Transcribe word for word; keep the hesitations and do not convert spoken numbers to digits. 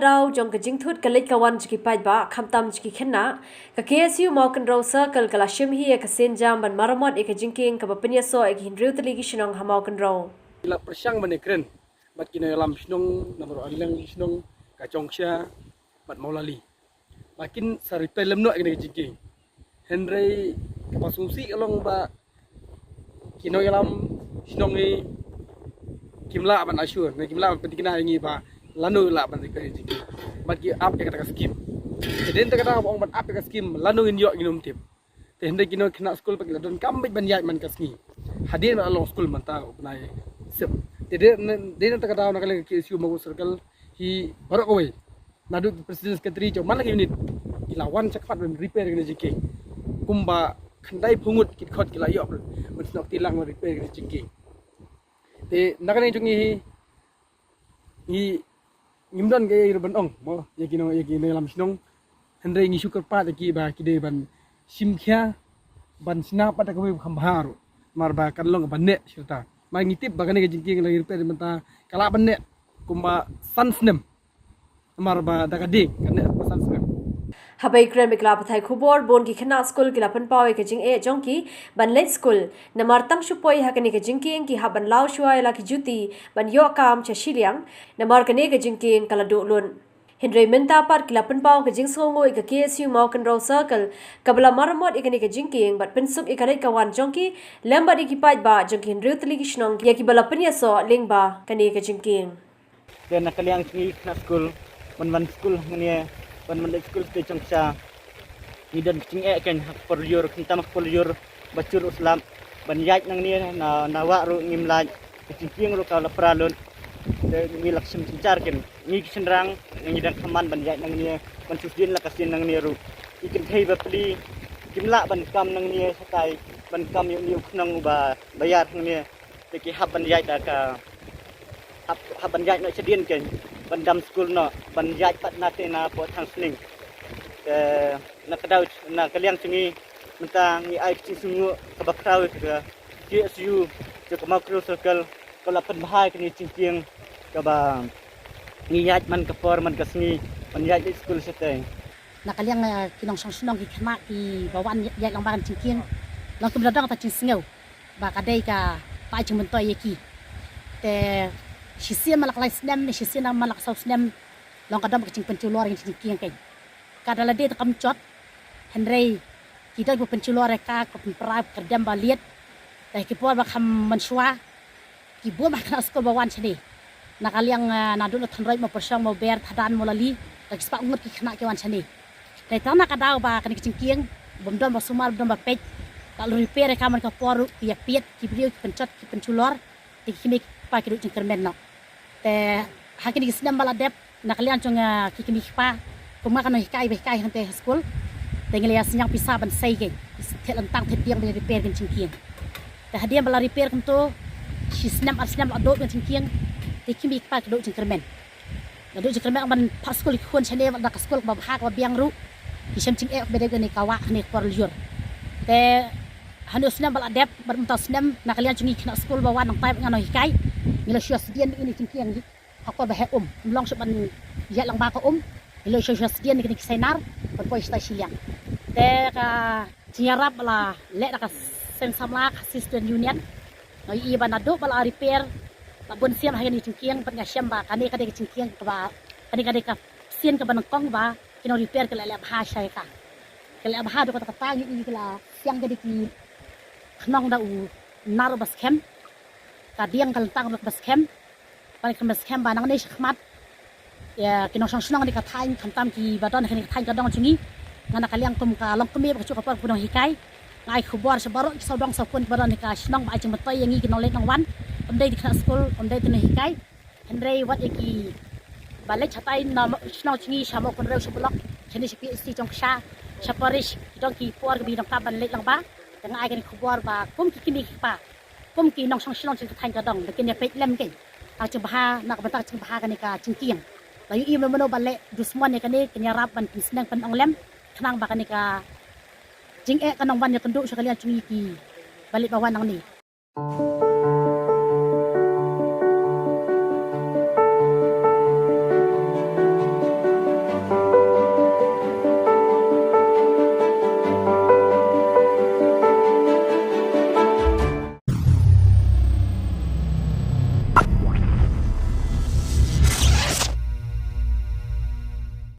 Rau jong ka jingthut ka leit ka wan jong ki paidbah khamtam jong ki khynnah, ka K S U Mawkynrew Circle ka la shim hi ïa ka sienjam ban maramot ïa ka jingkieng kaba pynïasoh ïa ki hynriew tylli ki shnong ha Mawkynrew. Ki la pyrshang ban ïakren bad ki nongïalam shnong na baroh arliang ki shnong, ka Chongsha bad Mawlali, ba kin sa repair lem noh ïa kane ka jingkieng. Hynrei kaba sngewsih ka long ba ki nongïalam shnong ngi kim lah ban assure ne kim lah ban pynthikna ïa ngi ba lano lah ban repair ïa ka jingkieng. Bad ki ap ïa kata ka skim. Te dei na kata ka daw ba ong ban ap ïa ka skim, lano ngin ïoh ngin ym tip. Te hynrei ki nongkhynnah skul pat ki la donkam beit ban ïaid man ka sngi. Hadien ba la long skul mynta u bnai Sep. Te dei na, dei na kata ka daw na ka liang ka K S U Mawkynrew Circle hi baroh kawei, naduh ki president, secretary jong man la ki unit, ki la wan shakhmat ban repair ïa kane ka jingkieng. Kumba khyndai phew ngut ki dkhot ki la ïoh ban snoh kti lang ban repair ïa kane ka jingkieng. Te na ka liang jong ngi hi, ngi ngim don kaei ruh ban ong mo ïa ki nong, ïa ki nongïalam shnong. Hynrei ngi shu kyrpad ïa ki ba ki dei ban shim khia, ban shna pat da kawei ba kham bha ruh, namar ba kan long kaba neh shirta. Namar ngi tip ba kane ka jingkieng la repair mynta ka lah ban neh kumba san snem. Namar ba da ka ding ka neh kumba san snem. Haba ïakren bad ki lad pathai khubor, bun ki khynnah skul ki la pynpaw ïa ka jingeh jong ki ban leit skul, namar tang shu poi ha kane ka jingkieng ki hap ban law shuwa ïa la ki juti ban ïoh kam sha shiliang, namar kane ka jingkieng ka la duh lut. Hynrei mynta pat ki la pynpaw ka jingsngewnguh ïa ka K S U Mawkynrew Circle kaba la maramot ïa kane ka jingkieng bad pynsuk ïa ka leit ka wan jong ki lem bad ïa ki paidbah jong ki hynriew tylli ki shnong ïa kiba la pynïasoh lyngba kane ka jingkieng. Te na ka liang jong ngi khynnah skul, ban wan skul hangne, ban wan leit skul sha Chongsha, ngi don ka jingeh kein ha ka por lyiur, khamtam ha ka por lyiur ba jur u slap. Ban ïaid nangne na, na wah ruh ngim lait, ka jingkieng ruh ka la pra lut. Te ngi la shim jynjar kein, ngi ki shynrang ngi dang kham man ban ïaid nangne, ban shu sdien la ka sdien nangne ruh. Ki kynthei bapli kim lah ban kam nangne shatai, ban kam ïa une u khnong uba ba ïar hangne. Te ki hap ban ïaid da ka, hap, hap ban ïaid noh shadien kein, ban dam skul noh, ban ïaid pat na te na poh thang sning. Te na ka daw, na ka liang jong ngi mynta ngi ai ka jingsngewnguh kaba khraw ïa ka K S U jong ka Mawkynrew Circle, ka la pynbha ïa kane ka jingkieng kaba ngi ïaid man ka por man ka sngi ban ïaid leit skul shatei. Na ka liang, eh, ki nongshong shnong, ki khynnah kiba wan ïaid lyngba kane ka jingkieng, long kumba la dang ta jingsngew ba ka dei kaba ai jingmyntoi ïa ki. Te shisien man la ka lai snem ne shisien man la ka saw snem, long ka dang ba ka jingpynjulor ïa ka jingkieng kein. Ka da la dei ta kam jot, hynrei ki don kiba pynjulor ïa ka, ka pynpra, ka dem ba liat. Te ki por ba kham mynshuwa, ki bun ba khynnah skul ba wan shane. Na ka liang, ah, naduh na Thanroi, Mawpyrshong, Mawber, Thadan, Mawlali, da ki spah ngut ki khynnah ki wan shane. Te tang na ka daw ba kane ka jingkieng bym don ba sumar, bym don ba peit, la repair ïa ka man ka por ruh, ki ïa piet, ki briew ki pynjot, ki pynjulor, te ki kmie ki kpa ki duh jingkyrmen noh. Te ha kine ki snem ba la dep, na ka liang jong, ah, ki kmie ki kpa, kum nga ka nonghikai ba hikai hangtei ha skul, te ngi la ïa synñiang pisa ban sei kein, theh lyntang theh dieng ban repair kane ka jingkieng. Te hadien ba la repair kumto, shi snem ar snem la duh kane ka jingkieng, te ki kmie ki kpa ki duh jingkyrmen. La duh jingkyrmen ban phah skul ïa ki khun shane, wat la ka skul kaba bha kaba biang ruh, ki shem jingeh ba dei kane ka wah, kane ka por lyiur. Te hane u snem ba la dep bad mynta u snem, na ka liang jong ngi ki khynnah skul ba wan nangtai bad nga nonghikai, ngi la shu ïa sdien ïa kane ka jingkieng ha ka por ba heh um, ym long shuh ban ïaid lyngba ka um, ngi la shu ïa sdien ïa kine ki sainar ban poi shatai shiliang. Te ka jingïarap ba la leh da ka seng samla ka Khasi Student Union, nga ïohi ba naduh ba la repair, la bun sien ha kane ka jingkieng, bad nga shem ba kane ka dei ka jingkieng kaba, kane ka dei ka sien kaba nyngkong ba ki nong repair ki la leh bha sha ïa ka. Ki la leh bha, haduh katta katta ngi ïohi ki la siang kine ki khnong da u nar uba skhem, ka dieng ka lyntang ruh kaba skhem. Bad kaba skhem ba nangne shakhmat, ïa ki nongshong shnong kane ka thaiñ, khamtam kiba don ha kane ka thaiñ ka dong jong ngi, nga na ka liang kum ka longkmie bad ka juh ka por ka nonghikai, nga ai khubor sha baroh ki sawdong sawkun kiba don ha ka shnong ba ai jingmyntoi ïa ngi ki nongleit nongwan, ym dei ki khynnah skul, ym dei ki nonghikai, hynrei wat ïa kiba leit shatai na shnong jong ngi sha Mawkynrew, sha block, shane sha P H C Chongsha, sha parish, ki don ki por kiba ngi donkam ban leit lyngba. Te nga ai kane ka khubor ba kum ki kmie ki kpa, kum ki nongshong shnong jong ka thaiñ ka dong, ba kin ïa peit lem kein ha ka jingbha, na ka bynta ka jingbha kane ka jingkieng. La ïohi mano mano ba leh dusmon ïa kane, kin ïarap ban pynsneng pynong lem, khnang ba kane ka jingeh kan ym wan ïakynduh sha ka liang jong ngi kiba leit ba wan nangne.